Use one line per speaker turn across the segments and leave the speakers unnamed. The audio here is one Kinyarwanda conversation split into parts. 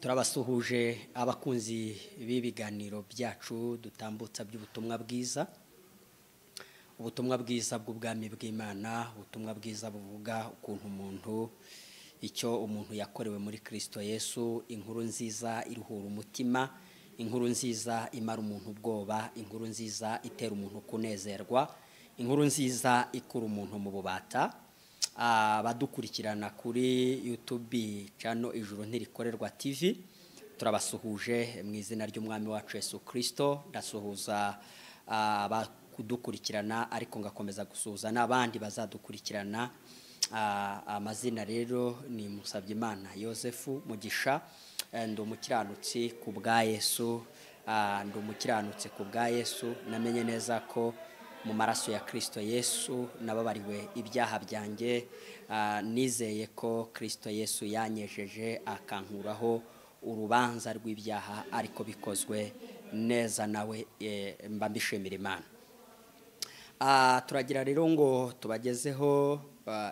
Turabasuhuje abakunzi b'ibiganiro byacu dutambutsa by'ubutumwa bwiza, ubutumwa bwiza bw'ubwami bw'Imana, ubutumwa bwiza buvuga ukuntu umuntu, icyo umuntu yakorewe muri Kristo Yesu, inkuru nziza iruhura umutima, inkuru nziza imara umuntu ubwoba, inkuru nziza itera umuntu kunezerwa, inkuru nziza ikura umuntu mu bubata. Abadukurikirana kuri YouTube channel Ijuru Ntirikorerwa TV, turabasuhuje mu izina ry'Umwami wacu Yesu Kristo. Ndasuhuza abadukurikirana ariko ngakomeza gusuhuza n'abandi bazadukurikirana. Amazina rero ni Musabyimana Yosefu Mugisha, ndi umukiranutsi ku bwa Yesu, ndi umukiranutsi ku bwa Yesu. Namenye neza ko mu maraso ya Kristo Yesu nababariwe ibyaha byanjye, nizeye ko Kristo Yesu yanyejeje akankuraho urubanza rw'ibyaha, ariko bikozwe neza nawe, mba mbishimira Imana. Turagira rero ngo tubagezeho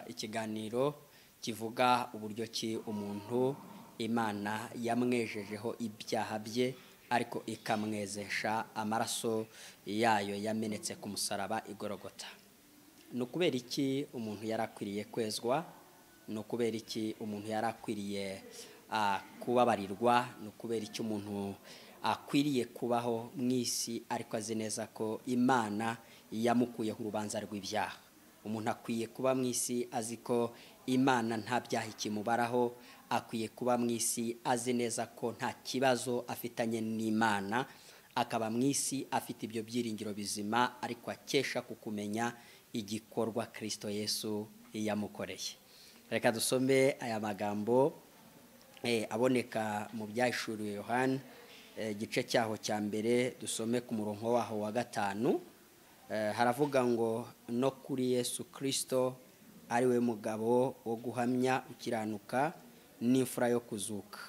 ikiganiro kivuga uburyo ki umuntu Imana yamwejejeho ibyaha bye, ariko ikamwezesha amaraso yayo yamenetse ku musaraba i Golgotha. Ni ukubera iki umuntu yarakwiriye kwezwa? Ni ukubera iki umuntu yarakwiriye kubabarirwa? Ni ukubera iki umuntu akwiriye kubaho mu isi ariko azi neza ko Imana yamukuyeho urubanza rw'ibyaha? Umuntu akwiye kuba mu isi azi ko Imana nta byaha ikimubaraho, akwiye kuba mu isi azi neza ko nta kibazo afitanye n'Imana, akaba mu isi afite ibyo byiringiro bizima ariko akesha kukumenya igikorwa Kristo Yesu yamukoreye. Reka dusome aya magambo aboneka mu Byahishuriwe Yohana, igice cyaho cya mbere, dusome ku murongo waho wa 5. Haravuga ngo no kuri Yesu Kristo ari we mugabo wo guhamya ukiranuka n'imfura yo kuzuka,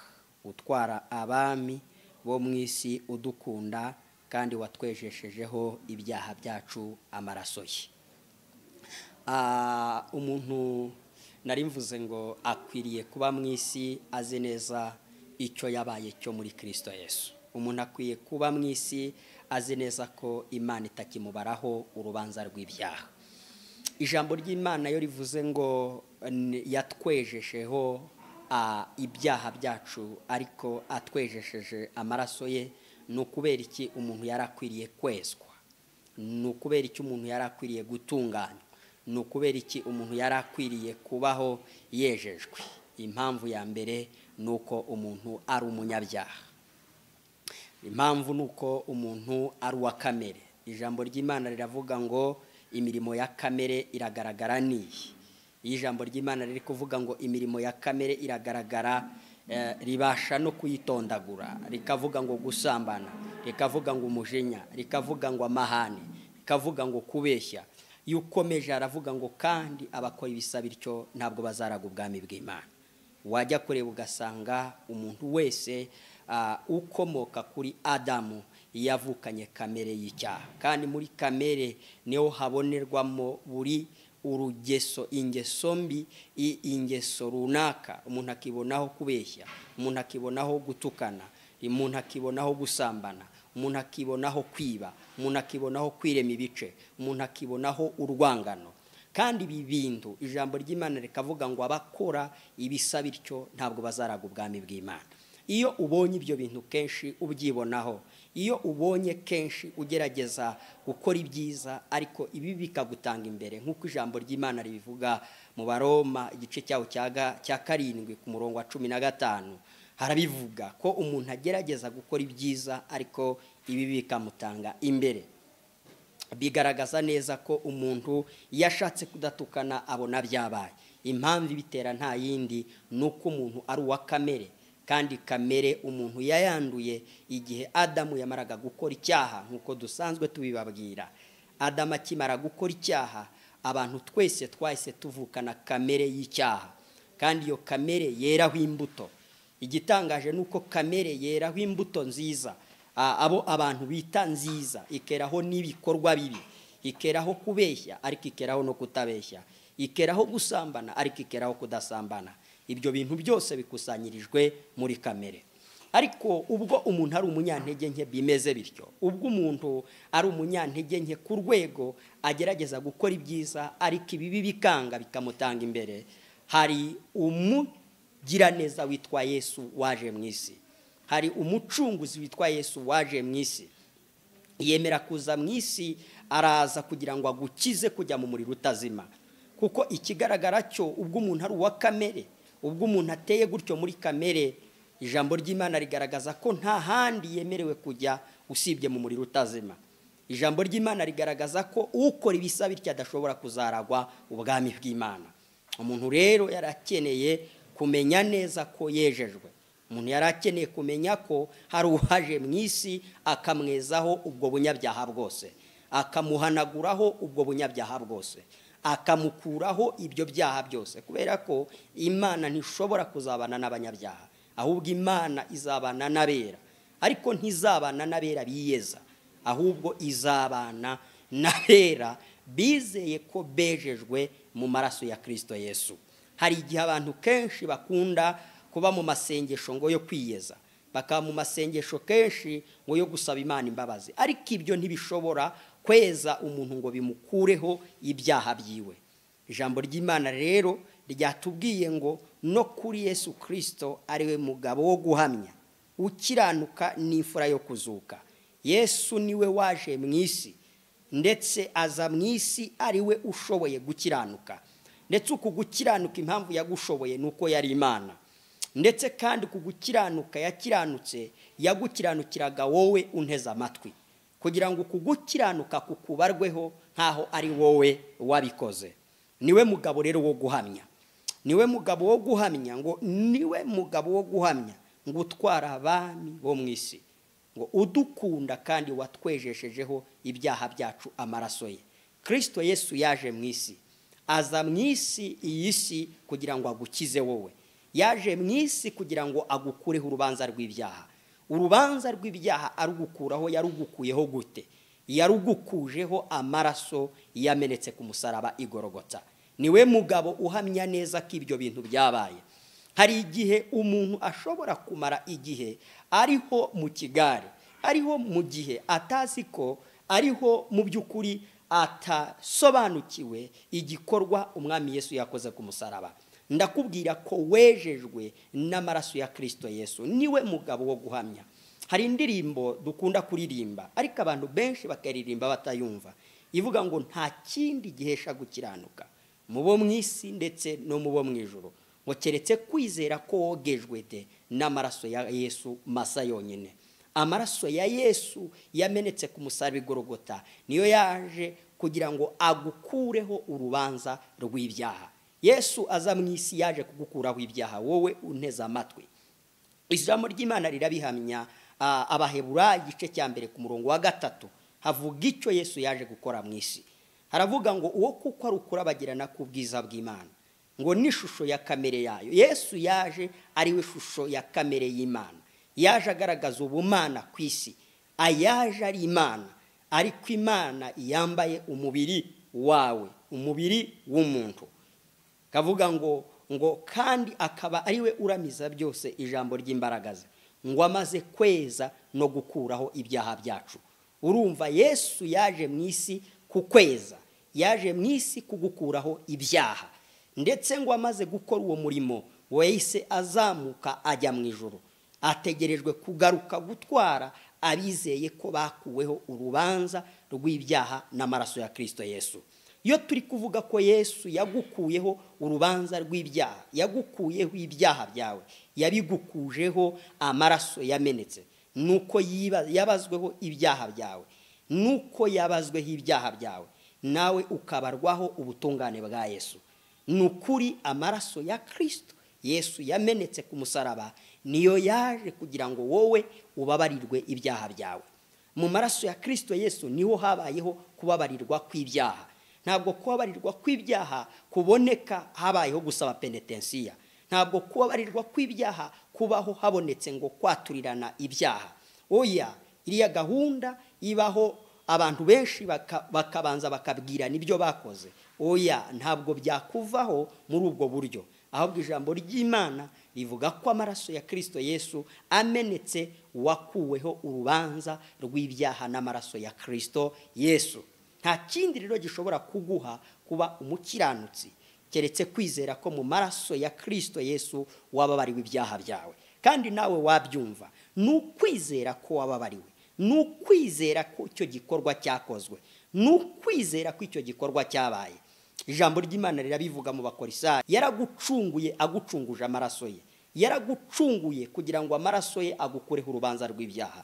utwara abami bo mu isi, udukunda kandi watwejeshejeho ibyaha byacu amaraso ye. Umuntu nari mvuze ngo akwiriye kuba mu isi azi neza icyo yabaye cyo muri Kristo Yesu. Umuntu akwiye kuba mu isi azi neza ko Imana itakimubaraho urubanza rw'ibyaha. Ijambo ry'Imana yo rivuze ngo yatwejesheho ibyaha byacu ariko atwejesheje amaraso ye. Ni ukubera iki umuntu yarakwiriye kwezwa? Ni ukubera iki umuntu yarakwiriye gutunganywa? Ni ukubera iki umuntu yarakwiriye kubaho yejejwe? Impamvu ya mbere ni uko umuntu ari umunyabyaha. Impamvu ni uko umuntu ari uwa kamere. Ijambo ry'Imana riravuga ngo imirimo ya kamere iragaragara niyi. Iyo ijambo ry'Imana riri kuvuga ngo imirimo ya kamere iragaragara, ribasha no kuyitondagura, rikavuga ngo gusambana, rikavuga ngo umujinya, rikavuga ngo amahane, rikavuga ngo kubeshya. Iyo ukomeje aravuga ngo kandi abakora ibisa bityo ntabwo bazaraga ubwami bw'Imana. Wajya kureba ugasanga umuntu wese ukomoka kuri Adamu yavukanye kamere y'icyaha, kandi muri kamere niho habonerwamo buri urugeso, ingeso mbi, ingeso runaka. Umuntu akibonaho kubeshya, umuntu akibonaho gutukana, umuntu akibonaho gusambana, umuntu akibonaho kwiba, umuntu akibonaho kwirema ibice, umuntu akibonaho urwangano. Kandi ibi bintu ijambo ry'Imana rikavuga ngo abakora ibisa bityo ntabwo bazaraga ubwami bw'Imana. Iyo ubonye ibyo bintu kenshi ubyibonaho, iyo ubonye kenshi ugerageza gukora ibyiza ariko ibi bikagutanga imbere, nk'uko ijambo ry'Imana ribivuga mu Baroma igice cyaho cya 7 ku murongo wa 15, harabivuga ko umuntu agerageza gukora ibyiza ariko ibi bikamutanga imbere. Bigaragaza neza ko umuntu yashatse kudatukana abona byabaye. Impamvu ibitera nta yindi ni uko umuntu ari uwa kamere, kandi kamere umuntu yayanduye igihe Adamu yamaraga gukora icyaha, nk'uko dusanzwe tubibabwira. Adamu akimara gukora icyaha, abantu twese twahise tuvukana kamere y'icyaha, kandi iyo kamere yeraho imbuto. Igitangaje nuko kamere yeraho imbuto nziza, abo abantu bita nziza, ikeraho n'ibikorwa bibi, ikeraho kubeshya ariko ikeraho no kutabeshya, ikeraho gusambana ariko ikeraho kudasambana. Ibyo bintu byose bikusanyirijwe muri kamere. Ariko ubwo umuntu ari umunyantege nke bimeze bityo, ubwo umuntu ari umunyantege nke ku rwego agerageza gukora ibyiza ariko ibibi bikanga bikamutanga imbere, hari umugiraneza witwa Yesu waje mu isi, hari umucunguzi witwa Yesu waje mu isi. Yemera kuza mu isi, araza kugira ngo agukize kujya mu muriro utazima. Kuko ikigaragara cyo ubwo umuntu ari uwa kamere, ubwo umuntu ateye gutyo muri kamere, ijambo ry'Imana rigaragaza ko nta handi yemerewe kujya usibye mu muriro utazima. Ijambo ry'Imana rigaragaza ko ukora ibisa bityo adashobora kuzaragwa ubwami bw'Imana. Umuntu rero yarakeneye kumenya neza ko yejejwe. Umuntu yarakeneye kumenya ko hari uwaje mu isi akamwezaho ubwo bunyabyaha bwose, akamuhanaguraho ubwo bunyabyaha bwose, akamukuraho ibyo byaha byose. Kubera ko Imana ntishobora kuzabana n'abanyabyaha, ahubwo Imana izabana n'abera. Ariko ntizabana n'abera biyeza, ahubwo izabana n'abera bizeye ko bejejwe mu maraso ya Kristo Yesu. Hari igihe abantu kenshi bakunda kuba mu masengesho ngo yo kwiyeza, bakaba mu masengesho kenshi ngo yo gusaba Imana imbabazi, ariko ibyo ntibishobora kweza umuntu ngo bimukureho ibyaha byiwe. Ijambo ry'Imana rero ryatubwiye ngo no kuri Yesu Kristo ariwe mugabo wo guhamya, ukiranuka n'imfura yo kuzuka. Yesu niwe waje mu isi, ndetse aza mu isi ariwe ushoboye gukiranuka. Ndetse uku gukiranuka impamvu yagushoboye nuko yari Imana. Ndetse kandi ku gukiranuka yakiranutse, yagukiranukiraga wowe unteze amatwi, kugira ngo uku gukiranuka kukubarweho nkaho ari wowe wabikoze. Niwe mugabo rero wo guhamya, niwe mugabo wo guhamya, ngo niwe mugabo wo guhamya ngo utwara abami bo mu isi, ngo udukunda kandi watwejeshejeho ibyaha byacu amaraso ye. Kristo Yesu yaje mu isi, aza mu isi iyi si kugira ngo agukize wowe. Yaje mu isi kugira ngo agukureho urubanza rw'ibyaha. Urubanza rw'ibyaha arugukuraho, yarugukuyeho gute? Yarugukujeho amaraso yamenetse ku musaraba igorogota. Niwe mugabo uhamya neza ko ibyo bintu byabaye. Hari igihe umuntu ashobora kumara igihe ariho mu kigare, ariho mu gihe atazi ko ariho mu by'ukuri atasobanukiwe igikorwa umwami Yesu yakoze ku musaraba. Ndakubwira ko wejejwe n'amaraso ya Kristo Yesu. Niwe mugabo wo guhamya. Hari indirimbo dukunda kuririmba, ariko abantu benshi bakaririmba batayumva, ivuga ngo nta kindi gihesha gukiranuka mu bo mu isi ndetse no mu bo mu ijuru, ngo keretse kwizera ko wogejwe de n'amaraso ya Yesu masa yonyine. Amaraso ya Yesu yamenetse ku musaraba igorogota niyo yaje kugira ngo agukureho urubanza rw'ibyaha. Yesu aza mu isi yaje kugukuraho ibyaha wowe unteze amatwi. Ijambo ry'Imana rirabihamya. Abaheburayo igice cya mbere ku murongo wa 3 havuga icyo Yesu yaje gukora mu isi. Haravuga ngo uwo kuko ari ukurabagirana ku bwiza bw'Imana, ngo n'ishusho ya kamere yayo. Yesu yaje ari we shusho ya kamere y'Imana. Yaje agaragaza ubumana ku isi. Ayaje ari Imana, ariko Imana yambaye umubiri wawe, umubiri w'umuntu. Kavuga ngo kandi akaba ari we uramiza byose ijambo ry'imbaraga ze, ngo amaze kweza no gukuraho ibyaha byacu. Urumva Yesu yaje mu isi kukweza, yaje mu isi kugukuraho ibyaha. Ndetse ngo amaze gukora uwo murimo wese azamuka ajya mu ijuru, ategerejwe kugaruka gutwara abizeye ko bakuweho urubanza rw'ibyaha n'amaraso ya Kristo Yesu. Iyo turi kuvuga ko Yesu yagukuyeho urubanza rw'ibyaha, yagukuyeho ibyaha byawe, yabigukujeho amaraso yamenetse, nuko yabazweho ibyaha byawe, nuko yabazweho ibyaha byawe, nawe ukabarwaho ubutungane bwa Yesu. Nukuri amaraso ya Kristo Yesu yamenetse ku musaraba niyo yaje kugira ngo wowe ubabarirwe ibyaha byawe. Mu maraso ya Kristo Yesu niho habayeho kubabarirwa kw'ibyaha. Ntabwo kubabarirwa kw'ibyaha kuboneka habayeho gusaba penetensiya. Ntabwo kubabarirwa kw'ibyaha kubaho habonetse ngo kwaturirana ibyaha. Oya, iriya gahunda ibaho abantu benshi bakabanza bakabwira nibyo bakoze. Oya, ntabwo byakuvaho muri ubwo buryo. Ahubwo ijambo ry'Imana rivuga ko amaraso ya Kristo Yesu amenetse wakuweho urubanza rw'ibyaha n'amaraso ya Kristo Yesu. Nta kindi rero gishobora kuguha kuba umukiranutsi keretse kwizera ko mu maraso ya Kristo Yesu wababariwe ibyaha byawe. Kandi nawe wabyumva, ni ukwizera ko wababariwe, ni ukwizera ko icyo gikorwa cyakozwe, ni ukwizera ko icyo gikorwa cyabaye. Ijambo ry'Imana rirabivuga mu Bakorisayi, yaragucunguye agucunguje amaraso ye, yaragucunguye kugira ngo amaraso ye agukureho urubanza rw'ibyaha.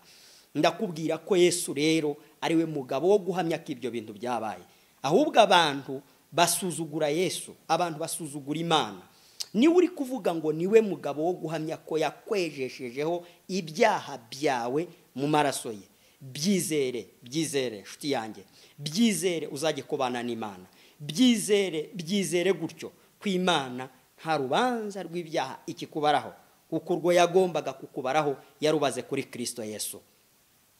Ndakubwira ko Yesu rero ari we mugabo wo guhamya ko ibyo bintu byabaye. Ahubwo abantu basuzugura Yesu, abantu basuzugura Imana. Niwe uri kuvuga ngo niwe mugabo wo guhamya ko yakwejeshejeho ibyaha byawe mu maraso ye. Byizere, byizere nshuti yanjye, byizere uzajye kubana n'Imana, byizere, byizere gutyo ko Imana nta rubanza rw'ibyaha ikikubaraho, kuko urwo yagombaga kukubaraho yarubaze kuri Kristo Yesu.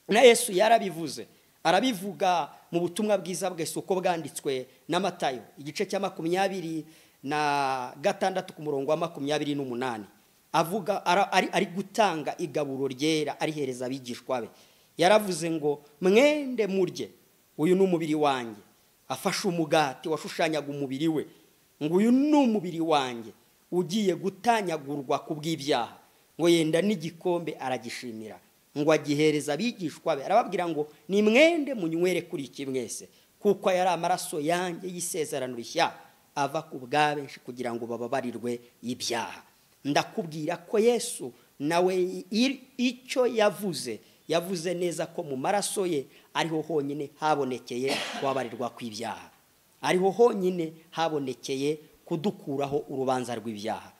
Na Yesu yarabivuze, arabivuga mu butumwa bwiza bwese uko bwanditswe na Matayo igice cya 26 ku murongo wa 28, avuga ari gutanga igaburo ryera arihereza abigishwa be. Yaravuze ngo mwende murye, uyu ni umubiri wanjye. Afashe umugati washushanyaga umubiri we, ngo uyu ni umubiri wanjye ugiye gutanyagurwa ku bw'ibyaha. Ngo yenda n'igikombe aragishimira, ngo agihereza abigishwa be, arababwira ngo ni mwende munywere kuri iki mwese, kuko yari amaraso yanjye y'isezerano rishya ava ku bwa benshi kugira ngo bababarirwe ibyaha. Ndakubwira ko Yesu nawe icyo yavuze, yavuze neza ko mu maraso ye ariho honyine habonekeye kubabarirwa kw'ibyaha, ariho honyine habonekeye kudukuraho urubanza rw'ibyaha.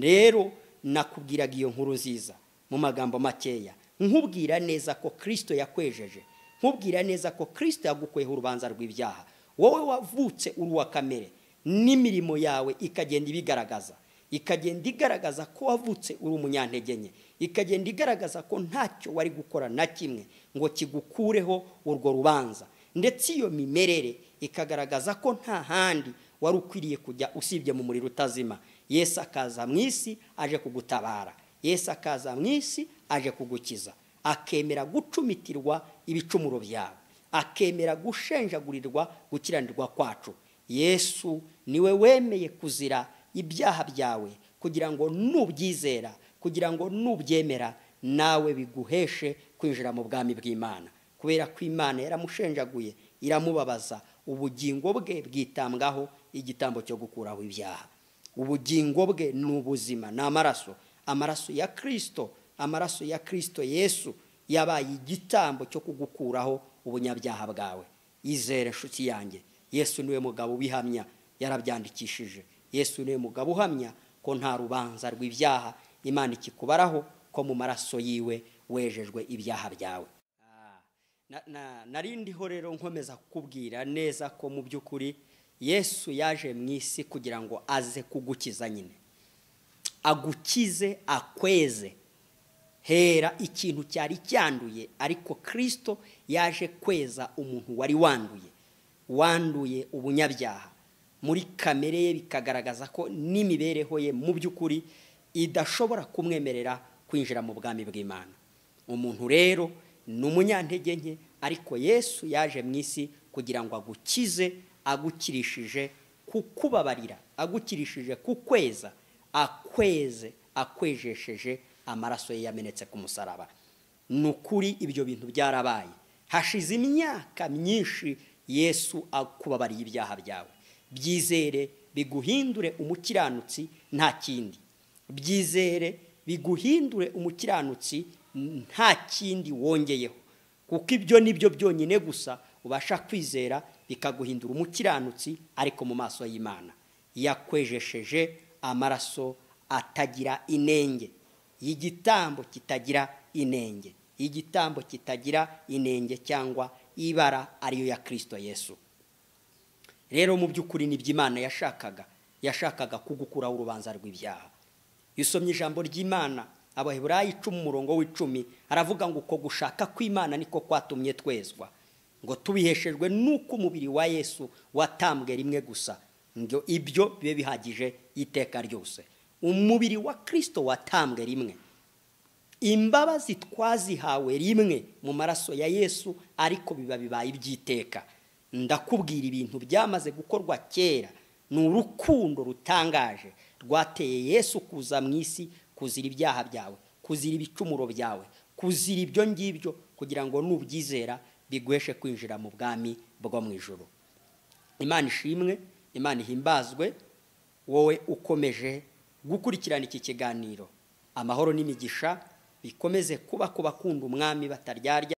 Rero nakubwiraga iyo nkuru nziza mu magambo makeya, nkubwira neza ko Kristo yakwejeje, nkubwira neza ko Kristo yagukuyeho urubanza rw'ibyaha. Wowe wavutse uri uwa kamere, n'imirimo yawe ikagenda ibigaragaza, ikagenda igaragaza ko wavutse uri umunyantege nke, ikagenda igaragaza ko ntacyo wari gukora na kimwe ngo kigukureho urwo rubanza. Ndetse iyo mimerere ikagaragaza ko nta handi wari ukwiriye kujya usibye mu muriro utazima. Yesu akaza mu isi aje kugutabara, Yesu akaza mu isi aje kugukiza, akemera gucumitirwa ibicumuro byawe, akemera gushenjagurirwa gukiranirwa kwacu. Yesu niwe wemeye kuzira ibyaha byawe kugira ngo nubyizera, kugira ngo nubyemera nawe biguheshe kwinjira mu bwami bw'Imana. Kubera ko Imana yaramushenjaguye iramubabaza, ubugingo bwe bwitambwaho igitambo cyo gukuraho ibyaha. Ubugingo bwe ni ubuzima, ni amaraso, amaraso ya Kristo, amaraso ya Kristo Yesu yabaye igitambo cyo kugukuraho ubunyabyaha bwawe. Izere nshuti yanjye, Yesu niwe mugabo ubihamya, yarabyandikishije. Yesu niwe mugabo uhamya ko nta rubanza rw'ibyaha Imana ikikubaraho, ko mu maraso yiwe wejejwe ibyaha byawe. Narindiho rero nkomeza kukubwira neza ko mu by'ukuri Yesu yaje mu isi kugira ngo aze kugukiza nyine, agukize, akweze. Hera ikintu cyari cyanduye, ariko Kristo yaje kweza umuntu wari wanduye, wanduye ubunyabyaha muri kamere ye, bikagaragaza ko n'imibereho ye mu by'ukuri idashobora kumwemerera kwinjira mu bwami bw'Imana. Umuntu rero ni umunyantege nke, ariko Yesu yaje mu isi kugira ngo agukize, agukirishije kukubabarira, agukirishije kukweza, akweze, akwejesheje amaraso ye yamenetse ku musaraba. Ni ukuri ibyo bintu byarabaye. Hashize imyaka myinshi Yesu akubabariye ibyaha byawe. Byizere biguhindure umukiranutsi nta kindi. Byizere biguhindure umukiranutsi nta kindi wongeyeho, kuko ibyo nibyo byonyine gusa ubasha kwizera bikaguhindura umukiranutsi ariko mu maso y'Imana. Yakwejesheje amaraso atagira inenge, y'igitambo kitagira inenge, igitambo kitagira inenge cyangwa ibara ariyo ya Kristo Yesu. Rero mu by'ukuri nibyo Imana yashakaga, yashakaga kugukuraho urubanza rw'ibyaha. Yusomye ijambo ry'Imana Abaheburayo 10 umurongo w'10 aravuga ngo uko gushaka kw'Imana niko kwatumye twezwa, ngo tubiheshejwe nuko umubiri wa Yesu watambwe rimwe gusa, ngo ibyo bibe bihagije y'iteka ryose. Umubiri wa Kristo watambwe rimwe, imbabazi twazihawe rimwe mu maraso ya Yesu, ariko biba bibaye iby'iteka. Ndakubwira ibintu byamaze gukorwa kera. Ni urukundo rutangaje rwateye Yesu kuza mu isi, kuzira ibyaha byawe, kuzira ibicumuro byawe, kuzira ibyo ngibyo, kugira ngo nubyizera biguheshe kwinjira mu bwami bwo mu ijuru. Imana ishimwe, Imana ihimbazwe. Wowe ukomeje gukurikirana iki kiganiro, amahoro n'imigisha bikomeze kuba ku bakunda umwami bataryarya.